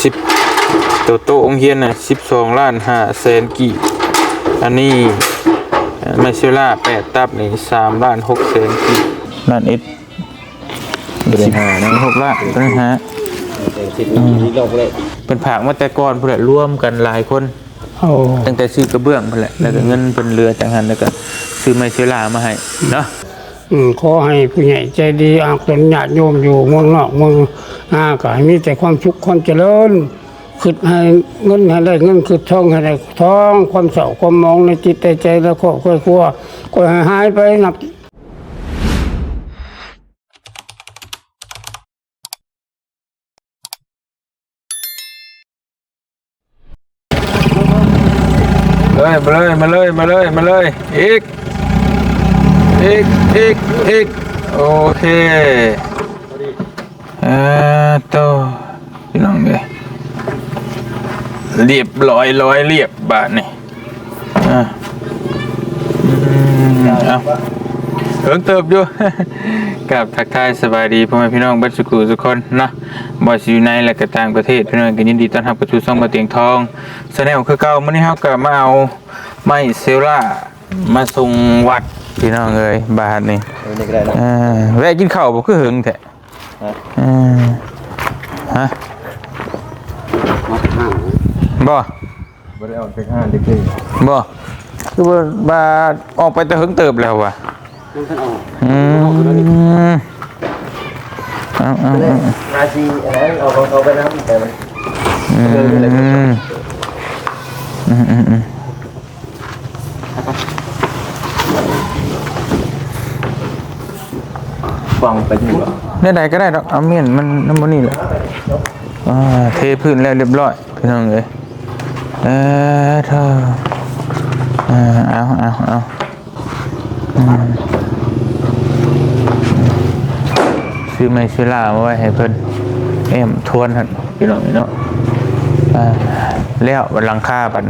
ສິບ ໂຕໂຕະໂຮງຮຽນນະ ສິບສອງລ້ານຫ້າແສນກີບ. ອັນນີ້ ເອີ່ ໄມເຊລາແປດຕັບນີ້ ສາມລ້ານຫົກແສນກີບ. ລ້ານເອັດ ບໍ່ໄດ້ຫ້າເນາະ ສິບຫົກລ້ານ ບໍ່ໄດ້ຫ້າ. ເພິ່ນຝາກມາແຕ່ກ່ອນພຸ້ນແຫຼະ ລວມກັນຫຼາຍຄົນ. ໂອ້ ຕັ້ງແຕ່ຊື້ກະເບື້ອງພຸ້ນແຫຼະ ແລ້ວກໍເງິນເພິ່ນເຫຼືອຈາກຫັ້ນ ແລ້ວກໍຊື້ໄມເຊລາມາໃຫ້ເນາະ. ອືມ ຂໍໃຫ້ຜູ້ໃຫຍ່ໃຈດີ ອາ ເປັນຍາດໂຍມຢູ່ເມືອງນອກເມືອງນາ ກໍໃຫ້ມີແຕ່ຄວາມສຸກຄວາມຈະເລີນ, ຄິດໃຫ້ເງິນໃຫ້ໄດ້ເງິນ, ຄິດທອງໃຫ້ໄດ້ທອງ, ຄວາມເສົ້າຄວາມໝອງໃນຈິດໃນໃຈ ແລະ ຄອບໃນຄົວ ກໍໃຫ້ຫາຍໄປນັບ ເອີຍ ມາເລີຍ ມາເລີຍ ມາເລີຍ ມາເລີຍ ອີກ ອີກ ອີກ ອີກ ໂອເຄ. ເອີ ໂຕ ພີ່ນ້ອງເອີຍ ລຽບຮ້ອຍ ລອຍລຽບບາດນີ້. ອ່າ ອືມ ເອົາ ເຖິງເຕີບຢູ່. ກາບທັກທາຍສະບາຍດີພໍ່ແມ່ພີ່ນ້ອງເບິດສູ່ຜູ້ສູ່ຄົນເນາະ ບໍ່ວ່າຊິຢູ່ໃນ ແລະ ກໍຕ່າງປະເທດ. ພີ່ນ້ອງກໍຍິນດີຕ້ອນຮັບເຂົ້າສູ່ຊ່ອງບ່າວຕຽງທອງ Channel ຄືເກົ່າ. ມື້ນີ້ເຮົາກໍມາເອົາໄມ້ເຊລາມາສົ່ງວັດ ພີ່ນ້ອງເອີຍ. ບາດນີ້ ເອີ ນີ້ກໍໄດ້ເນາະ ເອີ ແວະກິນເຂົ້າບໍ່ ຄືເຫິງແທ້? ຮະ ເອີ ຮະ ມາຈາກຫ້າງ ບໍ່ ບໍ່ໄດ້ອອກຈາກຮ້ານຈັກເທື່ອ ບໍ່ ຄືວ່າ ວ່າອອກໄປແຕ່ເຫິງເຕີບແລ້ວຫວາ? ຍັງບໍ່ທັນອອກ ອືມ ເອົາ ເອົາ ເອົາ ຫາຊິອັນນັ້ນ ເອົາຂອງເຂົາໄປນຳ ແຕ່ມັນ ອືມ ອືມ ອືມ ອືມ. ວາງໄປນີ້ບໍ່? ແນວໃດກໍໄດ້ດອກ ເອົາມ້ຽນມັນນຳໝົດນີ້ແຫຼະ. ອ່າ ເທພື້ນແລ້ວລຽບຮ້ອຍ ພີ່ນ້ອງເອີຍ. ເອີ ເທີ ເອີ ເອົາ ເອົາ ເອົາ ອືມ ຊື້ໄມ້ເຊລາມາໄວ້ໃຫ້ເພິ່ນ ແອ້ມທວນຫັ້ນ ພີ່ນ້ອງເນາະ. ອ່າ ແລ້ວບັດຫຼັງຄາບັດ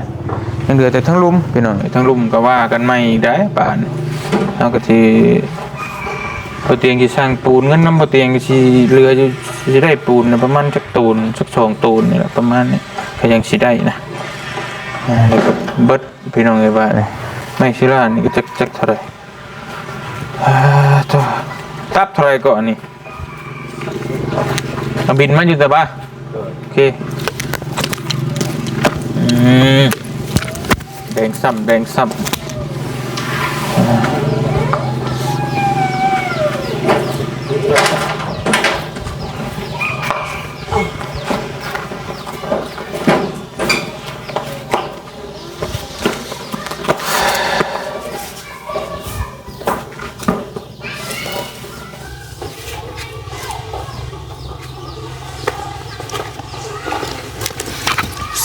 ຍັງເຫຼືອແຕ່ທາງລຸ່ມ ພີ່ນ້ອງ. ທາງລຸ່ມກໍວ່າກັນໃໝ່ອີກໄດ໋ບາດນີ້. ເຮົາກໍຊິ ບ່າວຕຽງຊິສ້າງປູນ ເງິນນຳບ່າວຕຽງຊິເຫຼືອຢູ່ ຊິໄດ້ປູນປະມານຈັກໂຕນ ຈັກສອງໂຕນນີ້ແຫຼະ ປະມານນີ້ ກໍຍັງຊິໄດ້ນະ. ອ່າ ແລ້ວກໍເບິດ ພີ່ນ້ອງເອີຍ ວ່ານີ້ ໄມ້ເຊລານີ້ກໍຈັກ ຈັກເທົ່າໃດ? ອ່າ ໂທ້ ຕັບເທົ່າໃດເກາະອັນນີ້? ເອົາບິນມາຢູ່ແຕ່ບາ ໂອເຄ. ອືມ ແດງຊ້ຳ ແດງຊ້ຳ.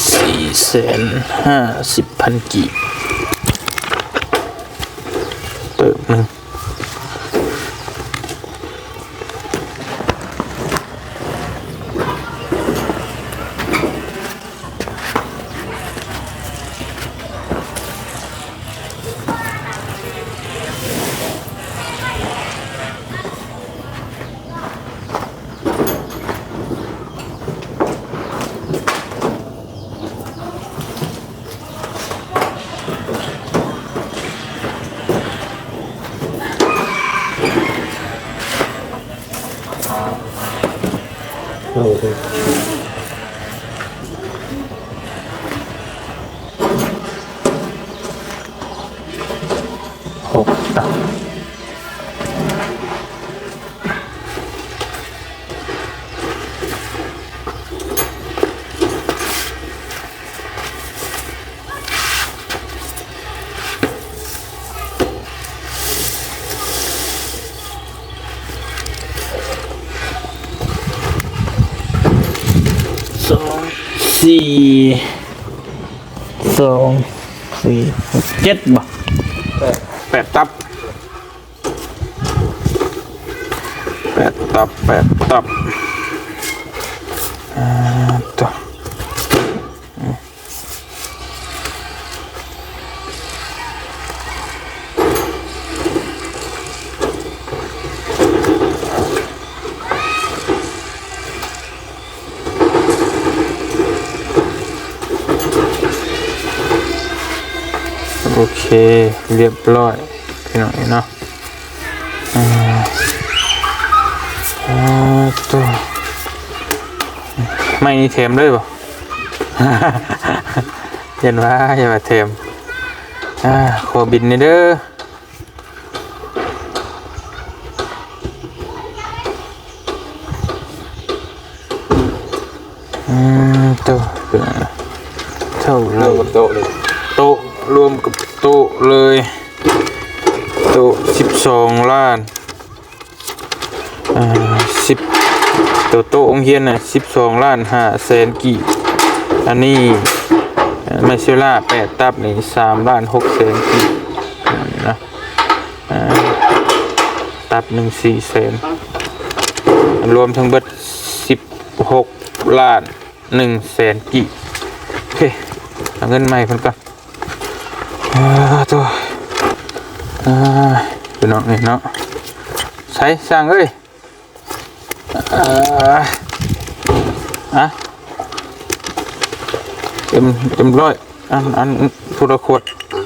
ສີ່ແສນຫ້າສິບພັນກີບ ເຕີບໜຶ່ງ. ຫົກຕັບ. ສອງ ສີ່ ສອງ ສີ່ ຫົກ ເຈັດ ບໍ່? ແປດ ແປດຕັບ. ແປດຕັບ ແປດຕັບ ອ່າ ໂຕ. ສ ໂອເຄ ລຽບລ້ອຍພີ່ນ້ອງເນາະ. ອ່າ ໂອ້ໂຕ ໄມ້ນີ້ແຖມເລີຍບໍ່? ຢ້ານວ່າ ຢ່າວ່າແຖມ. ອ່າ ຂໍບິນແດ່ເດີ. ອືມ ໂຕ ເທົ່າໃດ? ລວມກັບໂຕະເລີຍ ໂຕະ ລວມກັບໂຕະເລີຍ ໂຕະສິບສອງລ້ານ ອ່າ ສິບ ໂຕະ ໂຕະໂຮງຮຽນນະ ສິບສອງລ້ານຫ້າແສນກີບ. ອັນນີ້ ເອີ່ ໄມ້ເຊລາແປດຕັບນີ້ ສາມລ້ານຫົກແສນກີບນະ. ອ່າ ຕັບໜຶ່ງສີ່ແສນ ລວມທັງເບິດສິບຫົກລ້ານໜຶ່ງແສນກີບ. ໂອເຄ ເອົາເງິນມາໃຫ້ເພິ່ນກ່ອນ. ອ່າ ໂຕ ອ່າ ພີ່ນ້ອງເອີຍເນາະ ໃສຊ່າງເອີຍ. ອ່າ ອ່ະ ເຕັມ ເຕັມຮ້ອຍ ອັນ ອັນ ຜູ້ລະຂວດ.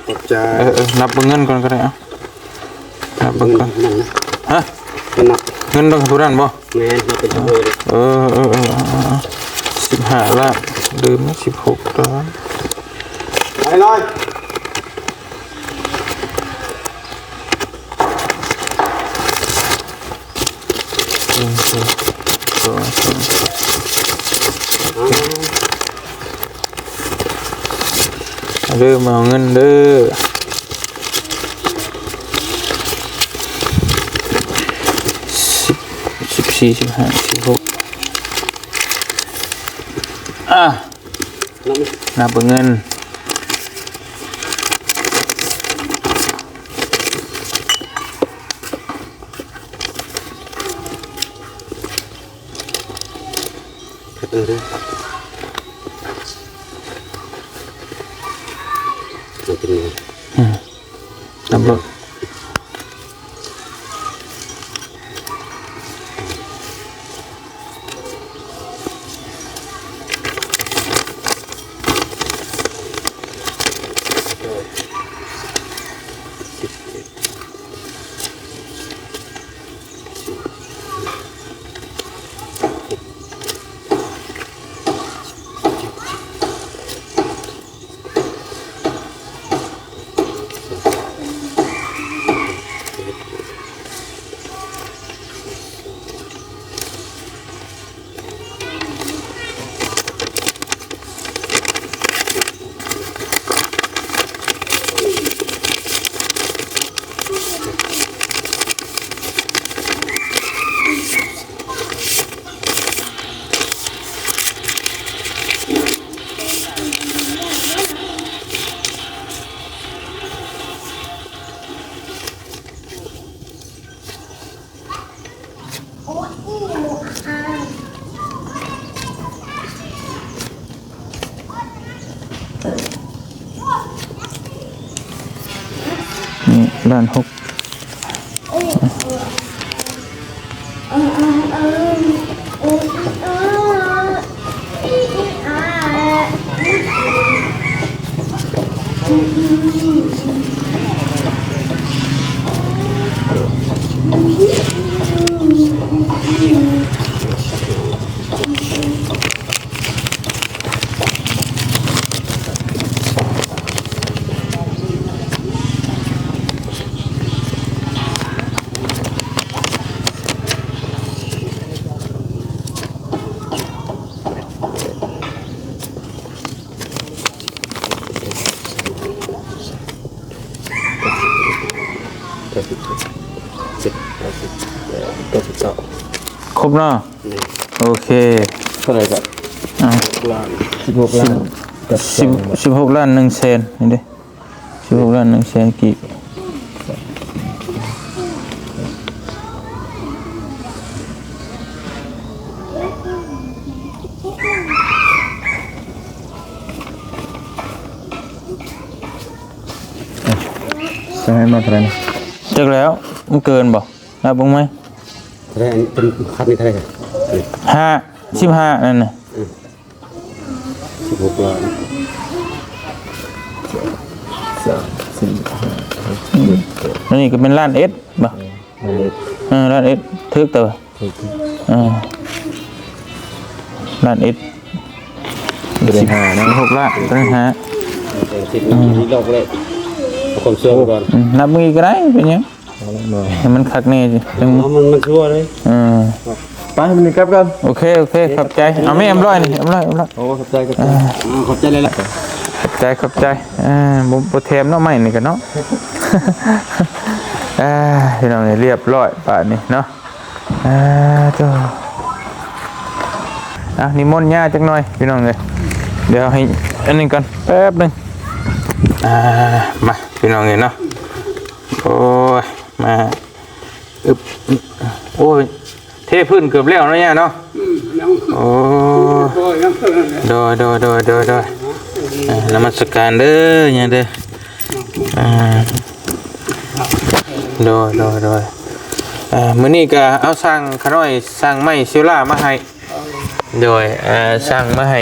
ຂອບໃຈ. ເອີ ເອີ ນັບເບິ່ງເງິນກ່ອນກໍໄດ້. ເອົາ ນັບເບິ່ງກ່ອນ. ເງິນນັ້ນນະ. ຮະ? ເງິນນັບ ເງິນຕ້ອງຜູ້ນັ້ນບໍ່? ແມ່ນ ນັບເປັນຜູ້ເດີ. ເອີ ເອີ ເອີ ເອີ ເອີ ເອີ ສິບຫ້າລ້ານ ລືມ ສິບຫົກລ້ານ. ໄປເລີຍ. ໜຶ່ງ ສອງ ສາມ ເດີ ມາເອົາເງິນເດີ. ສິບ ສິບສີ່ ສິບຫ້າ ສິບຫົກ ອ່າ ນັບເບິ່ງເງິນ. ອືມ ນັບເບິ່ງ. ນີ້ ລ້ານຫົກ. ຄົບເນາະ? ໂອເຄ ເທົ່າໃດກໍ ອ່າ ສິບຫົກລ້ານ ສິບຫົກລ້ານໜຶ່ງແສນ ນີ້ເດ້ ສິບຫົກລ້ານໜຶ່ງແສນກີບ. ຈະໃຫ້ມາເທົ່າໃດນະ? ຈັກແລ້ວ ມັນເກີນບໍ່? ນັບເບິ່ງໃໝ່. ເທົ່າໃດ? ອັນເປັນຄັນນີ້ເທົ່າໃດ? ຫ້າ ສິບຫ້າ ນັ້ນນະ. ອືມ ສິບຫົກລ້ານ ສາມ ສ ອັນນີ້ກໍແມ່ນລ້ານເອັດບໍ່? ເອີ ລ້ານເອັດ ຖືກແຕ່ວ່າ ເອີ ລ້ານເອັດ ບໍ່ໄດ້ຫາເນາະ ສິບຫົກລ້ານ ບໍ່ໄດ້ຫາ ສິບ ອືມ ນີ້ລອກບໍ່ໄດ້ ເອົາຄວາມເຊື່ອໄວ້ກ່ອນ ອືມ ນັບມືອີກກໍໄດ້ ເປັນຫຍັງ? ເອົາລະໜ້ອຍ ໃຫ້ມັນຄັກແນ່ ຈັ່ງ ເອົາ ມັນ ມັນຊົ່ວເລີຍ ເອີ ໄປ ມື້ນີ້ກັບກັນ ໂອເຄ ໂອເຄ ຂອບໃຈ ເອົາແມ່ ເອັມຮ້ອຍນີ້ ເອັມຮ້ອຍ ເອັມຮ້ອຍ ໂອ້ ຂອບໃຈ ຂອບໃຈ ອ່າ ຂອບໃຈຫຼາຍໆ ຂອບໃຈ ຂອບໃຈ ອ່າ ບໍ່ ບໍ່ແຖມເນາະ ໄມ້ນີ້ກໍເນາະ ອ່າ ພີ່ນ້ອງເອີຍ ລຽບຮ້ອຍບາດນີ້ເນາະ ອ່າ ໂທ້ ອ່ະ ນິມົນຍ່າຈັກໜ່ອຍ ພີ່ນ້ອງເອີຍ ດຽວໃຫ້ອັນນີ້ກ່ອນ ແປັບໜຶ່ງ ອ່າ ມາ ພີ່ນ້ອງເອີຍເນາະ ໂອ້ຍ ມາ ອຶບ ໂອ້ຍ ເທພື້ນເກືອບແລ້ວເນາະ ຍ່າເນາະ ອືມ ຍັງ ໂອ້ ໂດຍ ໂດຍ ໂດຍ ໂດຍ ໂດຍ ອ່າ ນະມັດສະການເດີ ຍ່າເດີ ອ່າ ໂດຍ ໂດຍ ໂດຍ ອ່າ ມື້ນີ້ກະເອົາຊ່າງຂະນ້ອຍ ຊ່າງໄມ້ເຊວລາມາໃຫ້ ໂດຍ ອ່າ ຊ່າງມາໃຫ້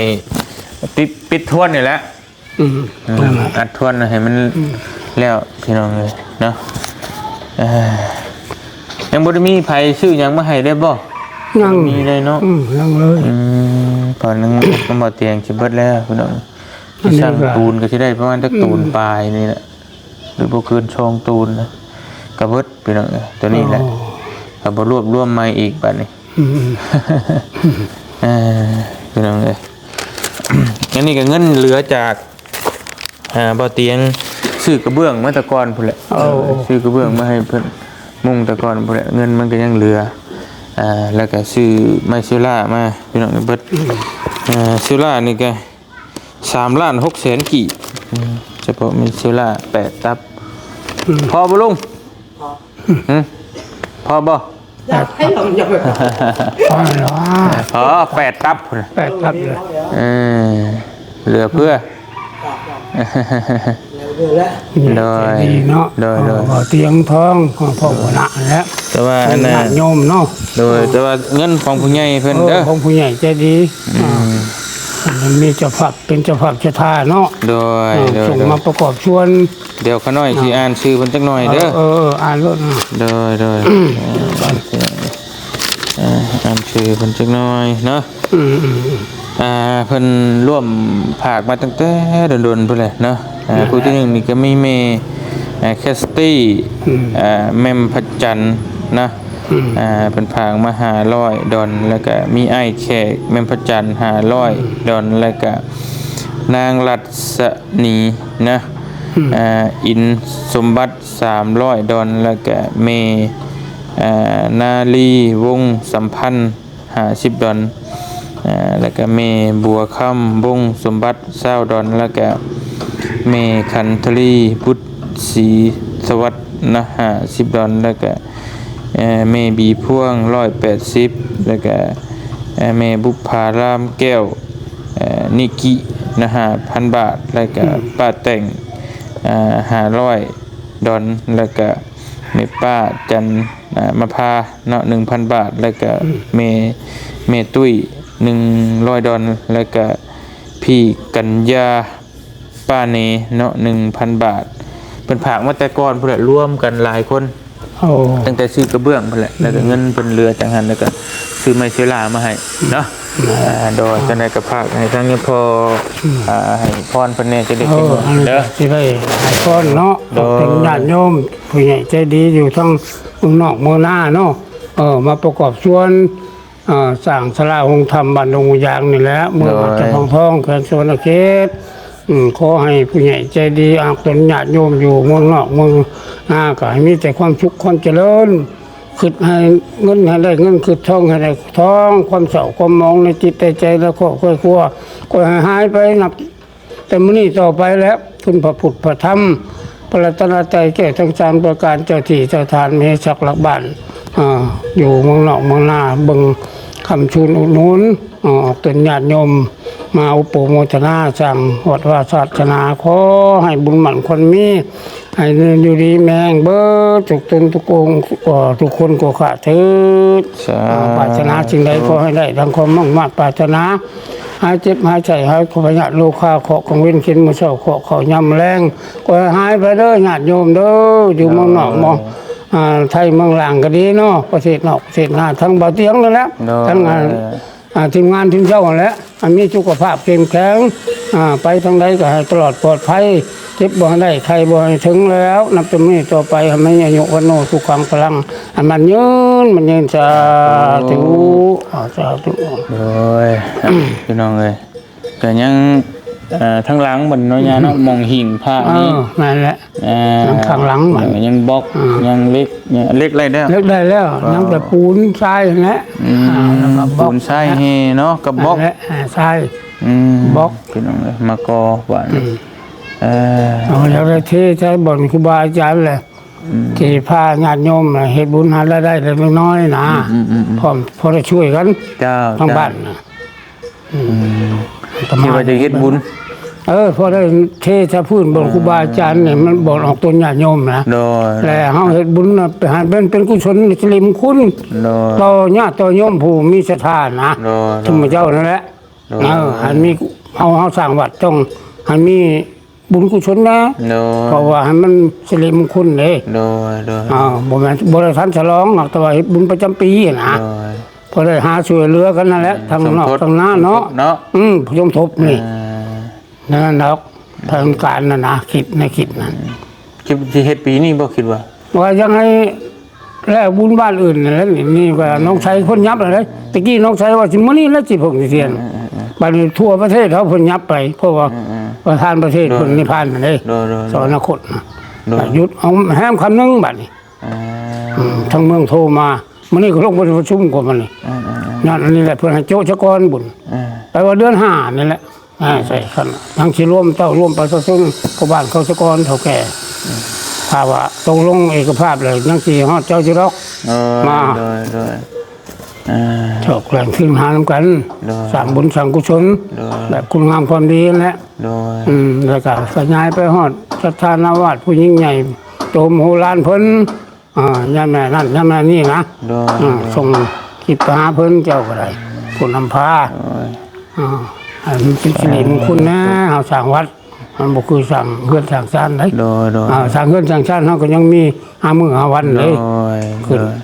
ປິດ ປິດທວນນີ້ແຫຼະ ອືມ ອືມ ອັດທວນໃຫ້ມັນ ອືມ ແລ້ວ ພີ່ນ້ອງເອີຍເນາະ ເອີ ຍັງບໍ່ໄດ້ມີໃຜຊື້ຫຍັງມາໃຫ້ເລີຍບໍ່? ຍັງ ບໍ່ມີເລີຍເນາະ ອືມ ຍັງເລີຍ ອືມ ເພາະນັ້ນ ນ້ຳບໍ່ຕຽງຊິເບິດແລ້ວ ພີ່ນ້ອງ ຊິສັ່ງ ອັນນີ້ກໍ ປູນກໍຊິໄດ້ປະມານຈັກ ອືມ ຕູນປາຍນີ້ແຫຼະ ຫຼືບໍ່ເກີນສອງຕູນນະ ກໍເບິດ ພີ່ນ້ອງເອີຍ ຕົວນີ້ແຫຼະ ໂອ້ ກໍບໍ່ລວບລວມໃໝ່ອີກບາດນີ້ ອືມ ເອີ ພີ່ນ້ອງເອີຍ ອັນນີ້ກໍເງິນເຫຼືອຈາກ ອ່າ ບ່າວຕຽງຊື້ກະເບື້ອງມາແຕ່ກ່ອນພຸ້ນແຫຼະ ໂອ້ ຊື້ກະເບື້ອງມາໃຫ້ເພິ່ນມຸງແຕ່ກ່ອນພຸ້ນແຫຼະ ເງິນມັນກໍຍັງເຫຼືອ ອ່າ ແລ້ວກໍຊື້ໄມ້ເຊວລາມາ ພີ່ນ້ອງເບິດ ອືມ ເອີ ເຊວລານີ້ກໍ ສາມລ້ານຫົກແສນກີບ ອືມ ສະເພາະມີເຊວລາແປດຕັບ ອືມ ພໍບໍ່ລຸງ? ພໍ ຫຶ ພໍບໍ່? ຢາກໃຫ້ລອງ ຢາກໃຫ້ ພໍແລ້ວ ພໍແປດຕັບພຸ້ນນະ ແປດຕັບເລີຍ ເອີ ເຫຼືອເພື່ອ ໂດຍ ໃຈດີເນາະ ໂດຍ ໂດຍ ເອີ ບ່າວຕຽງທອງ ຂອງພໍ່ຫົວໜ້າຫັ້ນແຫຼະ ແຕ່ວ່າອັນນັ້ນ ຍາດໂຍມເນາະ ໂດຍ ເອີ ແຕ່ວ່າເງິນຂອງຜູ້ໃຫຍ່ເພິ່ນເດີ ເອີ ຂອງຜູ້ໃຫຍ່ໃຈດີ ອືມ ອ່າ ເພິ່ນມີເຈົ້າພາບ ເປັນເຈົ້າພາບເຈົ້າທ່າເນາະ ໂດຍ ເອີ ໂດຍ ສົ່ງມາປະກອບສ່ວນ ດຽວຂ້ານ້ອຍຊິອ່ານຊື່ເພິ່ນຈັກໜ່ອຍເດີ ເອີ ເອີ ອ່ານໂລດ ໂດຍ ໂດຍ ອ່າ ອ່ານຊື່ເພິ່ນຈັກໜ່ອຍເນາະ ອືມ ອ່າ ເພິ່ນຮ່ວມຝາກມາຕັ້ງແຕ່ດົນໆ ພຸ້ນແຫຼະເນາະ ອ່າ ຜູ້ທີໜຶ່ງນີ້ກໍມີແມ່ ອ່າ ແຄສຕີ ອືມ ອ່າ ແມ່ມພະຈັນນະ ອືມ ອ່າ ເພິ່ນຝາກມາຫ້າຮ້ອຍດອນ ແລ້ວກະມີອ້າຍແຂກ ແມ່ນພະຈັນ ຫ້າຮ້ອຍ ອືມ ດອນ ແລ້ວກະນາງລັດສະນີນະ ອືມ ອ່າ ອິນສົມບັດ ສາມຮ້ອຍດອນ ແລ້ວກະແມ່ ອ່າ ນາລີ ວົງສຳພັນ ຫ້າສິບດອນ ອ່າ ແລ້ວກະແມ່ບົວຄຳ ວົງສົມບັດ ຊາວດອນ ແລ້ວກະແມ່ຂັນທະລີ ບຸດສີສະຫວັດນະ ຫ້າສິບດອນ ແລ້ວກະ ເອີ ແມ່ບີພວງ ຮ້ອຍແປດສິບ ແລ້ວກະ ເອີ ແມ່ບຸບພາລາມແກ້ວ ເອີ ນິກິນະ ຫ້າພັນບາດ ແລ້ວກະ ອືມ ປ້າແຕ່ງ ເອີ ຫ້າຮ້ອຍດອນ ແລ້ວກະແມ່ປ້າຈັນ ເອີ ມະພາເນາະ ໜຶ່ງພັນບາດ ແລ້ວກະ ອືມ ແມ່ ແມ່ຕຸ້ຍ ໜຶ່ງຮ້ອຍດອນ ແລ້ວກະ ພີ່ກັນຍາ ປ້າເນເນາະ ໜຶ່ງພັນບາດ ເພິ່ນຝາກມາແຕ່ກ່ອນພຸ້ນແຫຼະ ລວມກັນຫຼາຍຄົນ ໂອ້ ຕັ້ງແຕ່ຊື້ກະເບື້ອງພຸ້ນແຫຼະ ອືມ ແລ້ວກໍເງິນເພິ່ນເຫຼືອຈັ່ງຫັ້ນ ແລ້ວກໍຊື້ໄມ້ເຊລາມາໃຫ້ເນາະ ອືມ ອ່າ ໂດຍ ອ່າ ຈັ່ງໃດກໍຝາກໃຫ້ທາງຍາພໍ່ ອືມ ອ່າ ໃຫ້ພອນເພິ່ນແດ່ຈັກເລັກ ເອີ ຈັກນ້ອຍເດີ ຊິໄດ້ໃຫ້ພອນເນາະ ໂດຍ ເປັນຍາດໂຍມຜູ້ໃຫຍ່ໃຈດີຢູ່ທັງເມືອງນອກເມືອງນາເນາະ ເອີ ມາປະກອບສ່ວນ ອ່າ ສ້າງສາລາໂຮງທຳບ້ານດົງຫູຢາງນີ້ແຫຼະ ເມືອງ ໂດຍ ອາດຈະທອງທອງ ແຂວງສະຫວັນນະເຂດ ອືມ ຂໍໃຫ້ຜູ້ໃຫຍ່ໃຈດີ ອາ ຕົນຍາດໂຍມຢູ່ເມືອງນອກເມືອງນາ ກໍໃຫ້ມີແຕ່ຄວາມສຸກຄວາມຈະເລີນ ຄິດໃຫ້ເງິນໃຫ້ໄດ້ເງິນ ຄິດທອງໃຫ້ໄດ້ທອງ ຄວາມເສົ້າຄວາມໝອງໃນຈິດໃນໃຈ ແລະ ຄອບໃນຄົວ ກໍໃຫ້ຫາຍໄປ ນັບ ແຕ່ມື້ນີ້ຕໍ່ໄປແລ້ວ ຄຸນພະພຸດພະທຳ ພະລັດຕະນະໄຕແກ້ວທັງສາມປະການ ເຈົ້າທີ່ເຈົ້າທານ ມະເຫສັກຫຼັກບ້ານ ອ່າ ຢູ່ເມືອງນອກເມືອງນາ ເບິ່ງຄ້ຳຊູນອຸດໜູນ ອອກຕົນຍາດໂຍມ ມາອຸປະໂມທະນາສ້າງວັດວາສາສະໜາ ຂໍໃຫ້ບຸນໝັ້ນຄວັນມີ ໃຫ້ຢູ່ດີມີແຮງເບິດທຸກຕົນທຸກອົງ ເອີ ທຸກຄົນທຸກຄົນທຸກທ່ານເທີດ ສາທຸ ອ່າ ປາດຖະໜາສິ່ງໃດຂໍໃຫ້ໄດ້ດັ່ງຄວາມມຸ່ງມາດປາດຖະໜາ ຫາຍເຈັບຫາຍໄຂ້ ຫາຍພະຍາດໂລຄາ ເຄາະກາງເວັນເຂັນມື້ເຊົ້າ ເຄາະເຂົ້າຍາມແລງ ກໍໃຫ້ຫາຍໄປເດີຍາດໂຍມເດີ ຢູ່ເມືອງນອກເມືອງ ອ່າ ໄທເມືອງລາງກໍດີເນາະ ປະເທດນອກປະເທດນາ ທັງບ່າວຕຽງນັ້ນແຫຼະ ທັງ ອ່າ ທີມງານທີມເຈົ້າຫັ້ນແຫຼະ ໃຫ້ມີສຸຂະພາບເຂັ້ມແຂງ ອ່າ ໄປທາງໃດກໍໃຫ້ຕະຫຼອດປອດໄພ ເຈັບບໍ່ໃຫ້ໄດ້ ໄຂ້ບໍ່ໃຫ້ເຖິງແລ້ວ ນັບແຕ່ມື້ນີ້ຕໍ່ໄປ ໃຫ້ມີອາຍຸວັນໂນສຸຂັງພະລັງ ໃຫ້ໝັ້ນຍືນ ໝັ້ນຍືນ ສາທຸ ສາທຸ ໂດຍ ພີ່ນ້ອງເອີຍ ກໍຍັງ ເອີ ທາງຫຼັງບັດເນາະ ຍາເນາະ ໝ່ອງຫິ້ງພະນີ້ ເອີ ນັ້ນແຫຼະ ເອີ ທາງຫຼັງບັດ ເອີ ຍັງບລັອກ ເອີ ຍັງເຫຼັກ ເຫຼັກໄດ້ແລ້ວ ເຫຼັກໄດ້ແລ້ວ ເອີ ຍັງແຕ່ປູນຊາຍຫັ້ນແຫຼະ ອືມ ອ່າ ແລ້ວກໍບລັອກ ປູນຊາຍແຮ່ເນາະ ກັບບລັອກ ນັ້ນແຫຼະ ເອີ ຊາຍ ອືມ ບລັອກ ພີ່ນ້ອງເອີຍ ມາກໍບາດນີ້ ອືມ ເອີ ເອົາ ຢາກໄດ້ເທໃສ່ບ່ອນຄູບາອາຈານແຫຼະ ອືມ ທີ່ພາຍາດໂຍມເຮັດບຸນຫາລາຍໄດ້ເລັກນ້ອຍນະ ອືມໆໆໆ ພ້ອມ ພໍໄດ້ຊ່ວຍກັນ ເຈົ້າ ທາງ ເຈົ້າ ບ້ານນະ ອືມ ອືມ ທີ່ວ່າຈະເຮັດບຸນ ເອີ ພໍໄດ້ເທໃສ່ພື້ນບ່ອນ ອ່າ ຄູບາອາຈານນີ້ ມັນບ່ອນອອກຕົນຍາດໂຍມນະ ໂດຍ ແລະເຮົາເຮັດບຸນນະ ໃຫ້ເປັນ ເປັນກຸສົນ ສິລິມຸງຄຸນ ໂດຍ ຕໍ່ຍາດຕໍ່ໂຍມຜູ້ມີສັດທານະ ໂດຍ ທຸກໝູ່ເຈົ້ານັ້ນແຫຼະ ໂດຍ ເອີ ໃຫ້ມີ ເຮົາ ເຮົາສ້າງວັດຕ້ອງໃຫ້ມີ ບຸນກຸສົນນະ ໂດຍ ເພາະວ່າໃຫ້ມັນສິລິມຸງຄຸນເດ້ ໂດຍ ໂດຍ ອ່າ ບໍ່ແມ່ນ ບໍ່ໄດ້ທັນສະຫຼອງ ແຕ່ວ່າເຮັດບຸນປະຈຳປີນະ ໂດຍ ພໍໄດ້ຫາຊ່ວຍເຫຼືອກັນນັ້ນແຫຼະ ອືມ ທັງນອກທັງນາເນາະ ເນາະ ອືມ ສົມທົບນີ້ ອ່າ ນັ້ນດອກ ແຜນການນັ້ນນະ ຄິດໃນຄິດນັ້ນ ອືມ ຄິດຊິເຮັດປີນີ້ບໍ່ ຄິດວ່າ ວ່າຢາກໃຫ້ ແລ້ວບຸນບ້ານອື່ນນັ້ນແຫຼະ ນີ້ກໍ ອືມ ນ້ອງໄຊເພິ່ນຫຍັບແລ້ວເດ້ ຕະກີ້ນ້ອງໄຊວ່າຊິມື້ນີ້ແຫຼະຊິເພິ່ງຊິທຽນ ອືມໆໆ ບັດນີ້ທົ່ວປະເທດເຮົາເພິ່ນຫຍັບໄປ ເພາະວ່າ ອືມໆ ປະທານປະເທດເພິ່ນນິບພານແລ້ວເດ້ ໂດຍໆໆ ສະຫວັນນະຄົດນະ ໂດຍ ຢຸດເອົາແຮມຄຳໜຶ່ງບັດນີ້ ອ່າ ອືມ ທາງເມືອງໂທມາ ມື້ນີ້ກໍລົງໄປປະຊຸມກັນບັດນີ້ ອືມໆໆ ນັ້ນ ອັນນີ້ແຫຼະເພິ່ນໃຫ້ໂຈະຊະກ່ອນບຸນ ອືມ ແປວ່າເດືອນຫ້ານີ້ແຫຼະ ອ່າ ໃສ່ຄັນ ຍັງຊິລວມເຈົ້າ ລວມປະຊາຊົນ ພໍ່ບ້ານເຂົາສະກ່ອນ ເຖົ້າແກ່ ອືມ ຖ້າວ່າຕົກລົງເອກະພາບແລ້ວ ຍັງຊິຮອດເຈົ້າຢູ່ດອກ ໂດຍ ມາ ໂດຍ ໂດຍ ອ່າ ຊອກແຫຼ່ງທຶນຫານຳກັນ ໂດຍ ສ້າງບຸນສ້າງກຸສົນ ໂດຍ ແບບຄຸນງາມຄວາມດີຫັ້ນແຫຼະ ໂດຍ ອືມ ແລ້ວກໍຂະຫຍາຍໄປຮອດສັດທານາວາດຜູ້ຍິ່ງໃຫຍ່ ໂຕມໂຫລານເພິ່ນ ອ່າ ຍາແມ່ນັ້ນ ຍາແມ່ນີ້ນະ ໂດຍ ອ່າ ໂດຍ ສົ່ງຄລິບໄປຫາເພິ່ນ ເຈົ້າກໍໄດ້ ຜູ້ນຳພາ ໂດຍ ອ່າ ໃຫ້ມັນເປັນສິລິມຸງຄຸນແດ່ ເຮົາສ້າງວັດ ມັນບໍ່ຄືສ້າງເຮືອນສ້າງຊານໃດ ໂດຍ ໂດຍ ອ່າ ສ້າງເຮືອນສ້າງຊານ ເຮົາກໍຍັງມີຫ້າມື້ຫ້າວັນເດ້ ໂດຍ ຂຶ້ນ ໂດຍ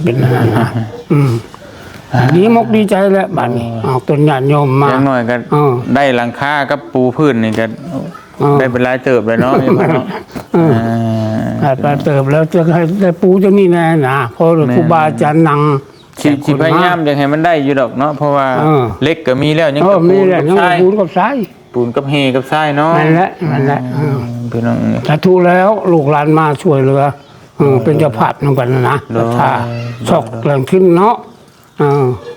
ເປັນອັນນັ້ນນະ ອືມ ອ່າ ດີມົກດີໃຈແຫຼະບາດນີ້ ໂດຍ ອອກຕົນຍາດໂຍມມາ ຢ່າງໜ້ອຍກໍ ເອີ ໄດ້ຫຼັງຄາກັບປູພື້ນນີ້ກໍ ເອີ ໄດ້ເປັນຫຼາຍເຕີບແລ້ວເນາະ ເອີ ເອີ ໄດ້ເຕີບແລ້ວ ຈະໃຫ້ໄດ້ປູຕົວນີ້ແດ່ນະ ເພາະ ແມ່ນ ຄູບາອາຈານນັ່ງ ຊິ ຊິພະຍາຍາມຢາກໃຫ້ມັນໄດ້ຢູ່ດອກເນາະ ເພາະວ່າ ເອີ ເຫຼັກກໍມີແລ້ວ ຍັງ ເອີ ແຕ່ ມີແລ້ວ ປູນກັບຊາຍ ຍັງແຕ່ປູນກັບຊາຍ ປູນກັບແຮ່ກັບຊາຍເນາະ ແມ່ນແຫຼະ ແມ່ນແຫຼະ ອືມ ເອີ ພີ່ນ້ອງ ສາທຸແລ້ວ ລູກຫຼານມາຊ່ວຍເຫຼືອ ເອີ ເປັນເຈົ້າພາບນຳກັນນະ ໂດຍ ສາທາ ໂດຍ ຊອກແຫຼ່ງທຶນເນາະ ເອີ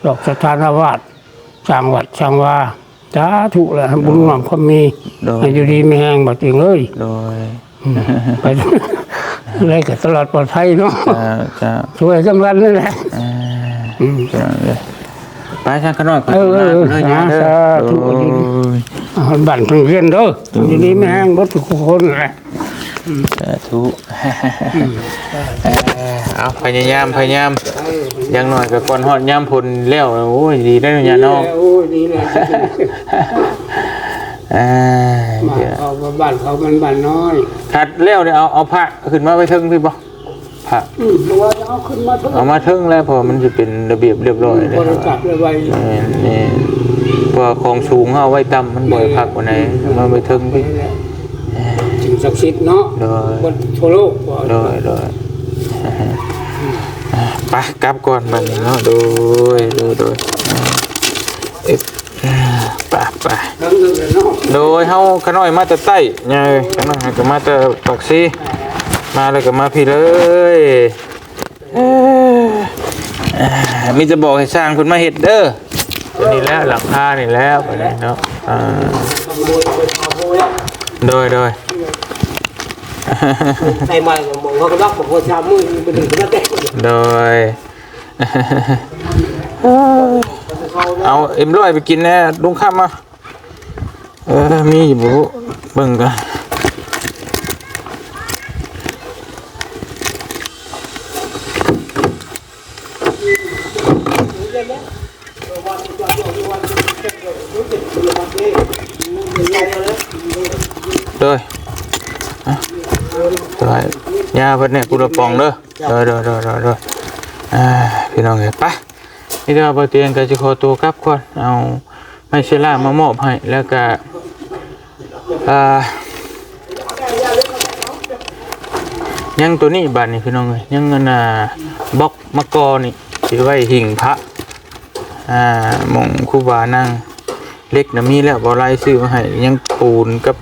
ດອກສັດທານາວາດ ສ້າງວັດສ້າງວາ ສາທຸ ແລະ ໃຫ້ບຸນງາມຄວາມມີ ໂດຍ ໃຫ້ຢູ່ດີມີແຮງ ບາດເອງເອີຍ ໂດຍ ອືມ ໄປ ໄດ້ກໍຕະຫຼອດປອດໄພເນາະ ເຈົ້າ ເຈົ້າ ຊ່ວຍກັນນັ້ນແຫຼະ ອ່າ ອືມ ໄປຊະຂະນ້ອຍ ເອີ ເອີ ເອີ ສາທຸ ໂດຍ ອ່າ ບ້ານເພິ່ນເຮືອນເດີ ໂດຍ ຢູ່ດີມີແຮງເບິດທຸກຄົນແຫຼະ ສາທຸ ອືມ ເອີ ເອົາ ພະຍາຍາມ ພະຍາຍາມ ຢ່າງໜ້ອຍກໍກ່ອນຮອດຍາມຝົນແລ້ວ ໂອ້ຍ ດີແລ້ວຍາເນາະ ໂອ້ຍ ດີແລ້ວ ອ່າ ບ້ານເຂົາ ບ້ານເຂົາມັນບ້ານນ້ອຍ ຄັນແລ້ວນີ້ ເອົາ ເອົາພະຂຶ້ນມາໄວ້ເທິງພີ້ບໍ່? ພະ ອືມ ເອົາມາເທິງແລ້ວ ເພາະມັນຊິເປັນລະບຽບລຽບຮ້ອຍ ອືມ ເດ້ ບໍລິສັດລະໄວ ແມ່ນ ແມ່ນ ເພາະວ່າຂອງສູງເຮົາເອົາໄວ້ຕ່ຳ ມັນບໍ່ໃຫ້ພັກປານໃດ ເອົາມາໄວ້ເທິງພີ້ ສິ່ງສັກສິດເນາະ ໂດຍ ເບິດທົ່ວໂລກ ໂດຍ ໂດຍ ໄປ ກັບກ່ອນບັດນີ້ເນາະ ໂດຍ ໂດຍ ໂດຍ ເອີ ໄປ ໄປ ໂດຍ ເຮົາຂະນ້ອຍມາແຕ່ໃຕ້ ຍາເອີຍ ຂະນ້ອຍກໍມາແຕ່ປາກຊີ ມາແລ້ວກໍມາພີ້ເລີຍ ເອີ ມີແຕ່ບອກໃຫ້ຊ່າງເພິ່ນມາເຮັດເດີ ຕົວນີ້ແຫຼະ ຫຼັງຄານີ້ແຫຼະ ບັດນີ້ເນາະ ອ່າ ໂດຍ ໂດຍ ໃສ່ໃໝ່ກໍບໍ່ວ່າກໍດອກ ບໍ່ວ່າຊາມມື້ນີ້ບໍ່ໄດ້ກໍແຕ່ ໂດຍ ເອົາເອັມຮ້ອຍໄປກິນແດ່ ລຸງຄຳມາ ເອີ ມີຢູ່ບໍ່ ເບິ່ງກ່ອນ ເ ໂດຍ ຍາເພິ່ນແດ່ຜູ້ລະປ່ອງເດີ. ໂດຍ ໂດຍ ໂດຍ ໂດຍ ໂດຍ ອ່າ ພີ່ນ້ອງເອີຍ ໄປ ນີ້ແຕ່ວ່າບໍ່ຕຽງກໍຊິຂໍຕົວກັບກ່ອນ ເອົາໄມ້ເຊລາມາມອບໃຫ້ ແລ້ວກໍ ອ່າ ຍັງໂຕນີ້ບາດນີ້ ພີ່ນ້ອງເອີຍ ຍັງອັນນ່າ ບລັອກມະກອນີ້ ຊິໄວ້ຫິ້ງພະ ອ່າ ໝ່ອງຄູບານັ່ງ ເຫຼັກນະມີແລ້ວ ບໍ່ໄລ່ຊື້ມາໃຫ້ ຍັງປູນກັບ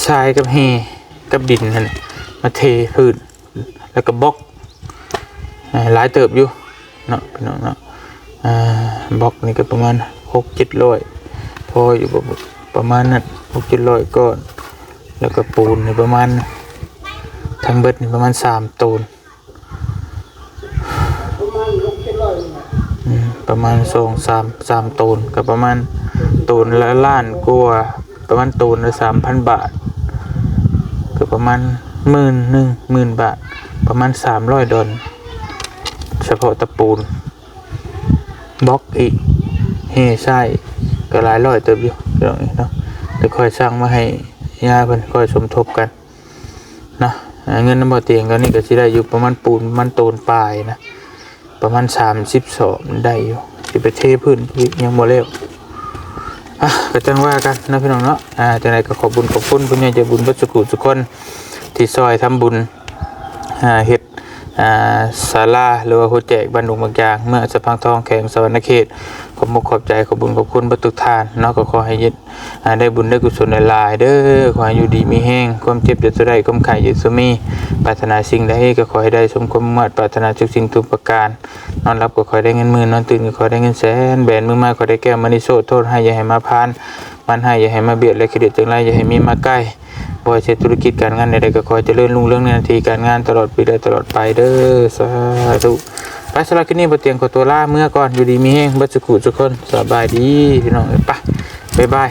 ຊາຍກັບແຮ່ກັບດິນຫັ້ນ ມາເທພື້ນ ແລ້ວກໍບລັອກ ອ່າ ຫຼາຍເຕີບຢູ່ເນາະ ພີ່ນ້ອງເນາະ. ອ່າ ບລັອກນີ້ກໍປະມານຫົກເຈັດຮ້ອຍ ພໍຢູ່ບໍ່ ປະມານນັ້ນ ຫົກເຈັດຮ້ອຍກ້ອນ ແລ້ວກໍປູນນີ້ປະມານ ທັງເບິດນີ້ປະມານສາມໂຕນ ອືມ ປະມານສອງສາມ ສາມໂຕນ ກໍປະມານໂຕນລະລ້ານກວ່າ ປະມານໂຕນລະສາມພັນບາດ ກໍປະມານໝື່ນໜຶ່ງ ໝື່ນບາດ ປະມານສາມຮ້ອຍດອນ ສະເພາະຕະປູນ ບລັອກອີກ ແຮ່ຊາຍ ກໍຫຼາຍຮ້ອຍເຕີບຢູ່ ພີ່ນ້ອງເອີຍເນາະ. ດຽວຂ້ອຍສັ່ງມາໃຫ້ຍາເພິ່ນ ຄ່ອຍສົມທົບກັນ ເນາະ. ເງິນນຳບໍ່ຕຽງຕອນນີ້ກໍຊິໄດ້ຢູ່ປະມານປູນ ປະມານໂຕນປາຍນະ ປະມານສາມສິບສອງໄດ້ຢູ່ ຊິໄປເທພື້ນອີກ ຍັງບໍ່ແລ້ວ. ອ່ະ ກໍຈັ່ງວ່າກັນເນາະ ພີ່ນ້ອງເນາະ. ອ່າ ຈັ່ງໃດກໍຂອບບຸນຂອບຄຸນຜູ້ໃຫຍ່ໃຈບຸນເບິດສູ່ຜູ້ສູ່ຄົນ ທີ່ຊ່ອຍທຳບຸນ ອ່າ ເຮັດ ອ່າ ສາລາ ຫຼືວ່າຫົວແຈກບ້ານດົງບາງຈາງ ເມືອງສະພັງທອງ ແຂວງສະຫວັນນະເຂດ. ຂອບມຸກຂອບໃຈ ຂອບບຸນຂອບຄຸນເບິດທຸກທ່ານເນາະ. ກໍຂໍໃຫ້ເຮັດ ອ່າ ໄດ້ບຸນໄດ້ກຸສົນຫຼາຍໆເດີ. ຂໍໃຫ້ຢູ່ດີມີແຮງ ຄວາມເຈັບຢ່າສູ່ໄດ້ ຄວາມໄຂ້ຢ່າສູ່ມີ ປາດຖະໜາສິ່ງໃດກໍຂໍໃຫ້ໄດ້ສົມຄວາມມຸ່ງມາດປາດຖະໜາທຸກສິ່ງທຸກປະການ. ນອນຫຼັບກໍຂໍໃຫ້ໄດ້ເງິນໝື່ນ ນອນຕື່ນກໍຂໍໃຫ້ໄດ້ເງິນແສນ ແບນມືມາຂໍໃຫ້ໄດ້ແກ້ວມະນີໂຊດ ໂທດຮ້າຍຢ່າໃຫ້ມາຜ່ານ ມານຮ້າຍຢ່າໃຫ້ມາບຽດ ແລະ ຄະເດດຈັ່ງໄລຢ່າໃຫ້ມີມາໃກ້. ບໍ່ວ່າຊິເຮັດທຸລະກິດການງານໃດໆກໍຂໍໃຫ້ຈະເລີນຮຸ່ງເຮືອງໃນໜ້າທີ່ການງານຕະຫຼອດປີ ແລະ ຕະຫຼອດໄປເດີ. ສາທຸ. ໄປ ສຳລັບຄລິບນີ້ ບໍ່ຕຽງຂໍຕົວລາເມືອກ່ອນ ຢູ່ດີມີແຮງເບິດສູ່ຜູ້ສູ່ຄົນ. ສະບາຍດີພີ່ນ້ອງເອີຍ ໄປ ບາຍບາຍ.